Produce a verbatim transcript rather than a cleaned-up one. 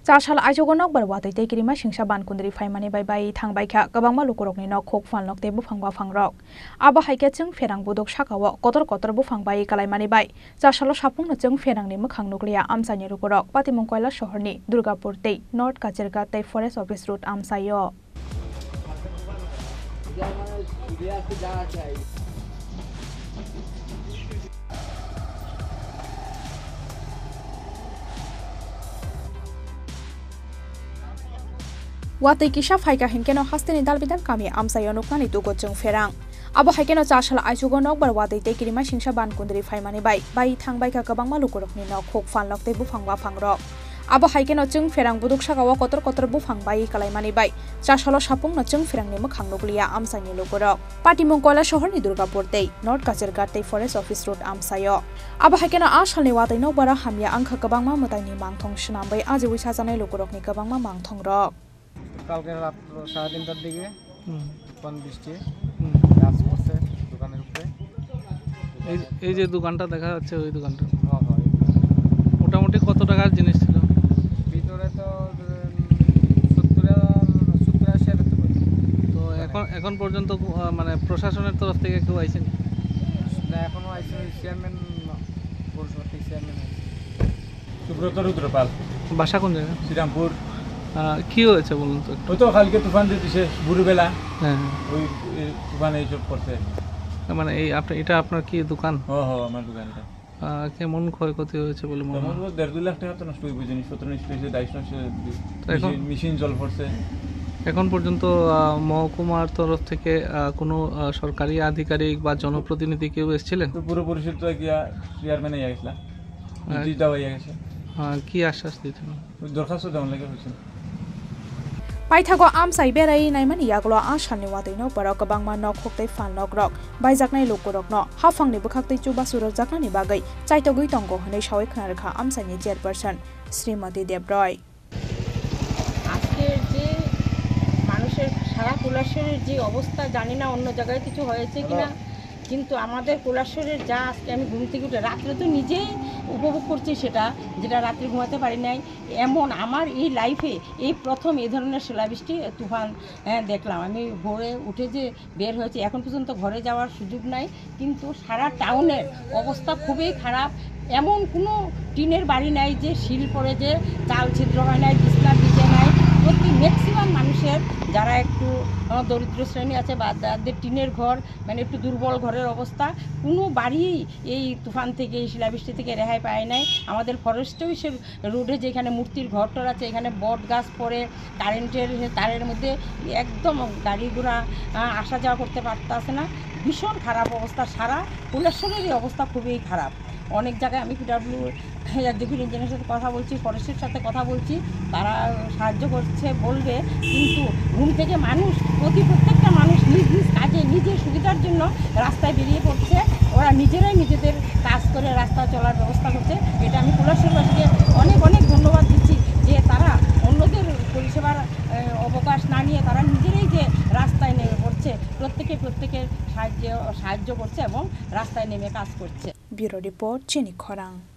Chasal aichugo nokbar watwi tei kirima singsa ban kundri phaimani bai bai thangbaikha kwbangma lukurokni nok, khuk, phalnok tei buphang baphangrok. Abo hai khe chwng pherang buduk sakao kotor kotor buphang bai kalaimani bai chasalo sapungno chwng pherangni mwkhang nukliya amchaini lukurok. Patimung Koila sohorni Durgapur tei North Kachirghat tei Forest Office Road amchaio. Watwi kisa phaikha hinkhe no hasteni dalbidal kami amchaio nuknani tugo chwng pherang. Abo hai kheno chasal aichugo nokbar watwi tei kirima singsa ban kundri phaimani bai bai thangbaikha kwbangma lukurokni nok, khuk, phalnok tei buphang baphangrok. Abo hai kheno chwng pherang buduk sakao kotor kotor buphang bai kalaimani bai chasalo sapungno chwng pherangni mwkhang nukliya amchaini lukurok. Patimung Koila sohorni Durgapur tei North Kachirghat tei Forest Office Road amchaio. Abo hai kheno a salni watwi nokbaro hamya wngkha kwbangma mwtaini mangthong swnamwi ajiwi sajaknai lukurokni kwbangma mangthongrok. কালকে রাত সাড়ে তিনটার দিকে হুম। তুফান বৃষ্টি, হুম। গাছ পড়ছে দোকানের উপরে। এই, এই যে দোকানটা দেখা যাচ্ছে, ওই দোকানটা। হ্যাঁ, হ্যাঁ, এই দোকানটা। মোটামুটি কত টাকার জিনিস ছিল? ভিতরে তো, উম, সত্তর হাজার, সত্তর আশি হাজার টাকা। তো এখন, এখন পর্যন্ত, আহ, মানে, প্রশাসনের তরফ থেকে কেউ আইসেনি? না, এখনো আইসেনি। চেয়ারম্যান, পৌরসভার থেকে চেয়ারম্যান আইসে। সুব্রত রুদ্রপাল। বাসা কোন জায়গা? শ্রীরামপুর। আহ, কি হয়েছে বলুন তো একটু। ওই তো কালকে তুফান যে দিছে ভোরবেলা। হ্যাঁ, হ্যাঁ। ওই, এই তুফানে এইসব করছে। তার মানে এই আপনি, এটা আপনার কি দোকান? হ, হ, আমার দোকান এটা। আহ, কেমন ক্ষয়ক্ষতি হয়েছে বলে মনে হয়? তেমন বলতে দেড় দুই লাখ টাকা তো নষ্ট হইব, জিনিসপত্র নষ্ট হয়েছে, ডাইস নষ্ট হয়েছে, তো এখন মেশিন, মেশিন জল পড়ছে। এখন পর্যন্ত, আহ, মহকুমার তরফ থেকে, আহ, কোনো, আহ, সরকারি আধিকারিক বা জনপ্রতিনিধি কেউ এসেছিলেন? তো পুরো পরিষদ তো গিয়া চেয়ারম্যানে গেছিলাম। আর নীতিশ দা ভাইয়া গেছে। হ্যাঁ, কি আশ্বাস দিয়েছেন? ওই দরখাস্ত দেওয়ার লাগে হয়েছে। Paithago amchai berai naimani yagulo a salni watwi nokbarok kwbangma nok, khuk tei phalnokrok baijaknai lukurokno haphangni bwkhaktwi chubachu rwjaknani bagwi chaitogwi tongo hwnwi sawi khna rwkha amchaini chairperson Srimati Debroi. আজকের যে মানুষের সারা কৈলাসহরের যে অবস্থা, জানি না অন্য জায়গায় কিছু হয়েছে কিনা, কিন্তু আমাদের কৈলাসহরের যা আজকে আমি ঘুম থেকে উঠে রাত্রে তো নিজেই উপভোগ করছি সেটা, যেটা রাত্রে ঘুমাতে পারি নাই। এমন আমার এই লাইফে এই প্রথম এই ধরনের শিলাবৃষ্টি, তুফান, হ্যাঁ, দেখলাম। আমি ভোরে উঠে যে বের হয়েছি, এখন পর্যন্ত ঘরে যাওয়ার সুযোগ নাই, কিন্তু সারা টাউনের অবস্থা খুবই খারাপ। এমন কোনো টিনের বাড়ি নাই যে সিল পড়ে, যে চাল ছিদ্র হয় নাই, বিছনা ভিজে নাই। প্রতি ম্যাক্সিমাম মানুষের, যারা একটু, আহ, দরিদ্র শ্রেণী আছে বা যাদের টিনের ঘর, মানে একটু দুর্বল ঘরের অবস্থা, কোনো বাড়ি এই তুফান থেকে, এই শিলাবৃষ্টি থেকে রেহাই পায় নাই। আমাদের ফরেস্ট অফিসের রোডে যেখানে মূর্তির ঘর টর আছে, এখানে বট গাছ পড়ে, কারেন্টের তারের মধ্যে একদম গাড়ি ঘোড়া, আহ, আসা যাওয়া করতে পারতাছে না। ভীষণ খারাপ অবস্থা, সারা কৈলাসহরেরই অবস্থা খুবই খারাপ। অনেক জায়গায় আমি পিডাব্লিউ এক্সিকিউটিভ ইঞ্জিনিয়ারের সাথে কথা বলছি, ফরেস্টের সাথে কথা বলছি, তারা সাহায্য করছে বলবে, কিন্তু ঘুম থেকে মানুষ, প্রতি প্রত্যেকটা মানুষ নিজ নিজ কাজে নিজের সুবিধার জন্য রাস্তায় বেরিয়ে পড়ছে। ওরা নিজেরাই নিজেদের কাজ করে রাস্তা চলার ব্যবস্থা করছে। এটা আমি কৈলাসহরবাসীকে অনেক অনেক ধন্যবাদ দিচ্ছি যে তারা অন্যদের পরিষেবার, আহ, অবকাশ না নিয়ে তারা নিজেরাই যে রাস্তায় নেমে পড়ছে, প্রত্যেকে প্রত্যেকের সাহায্যে, সাহায্য করছে এবং রাস্তায় নেমে কাজ করছে। Bureau Report, Chini Khorang.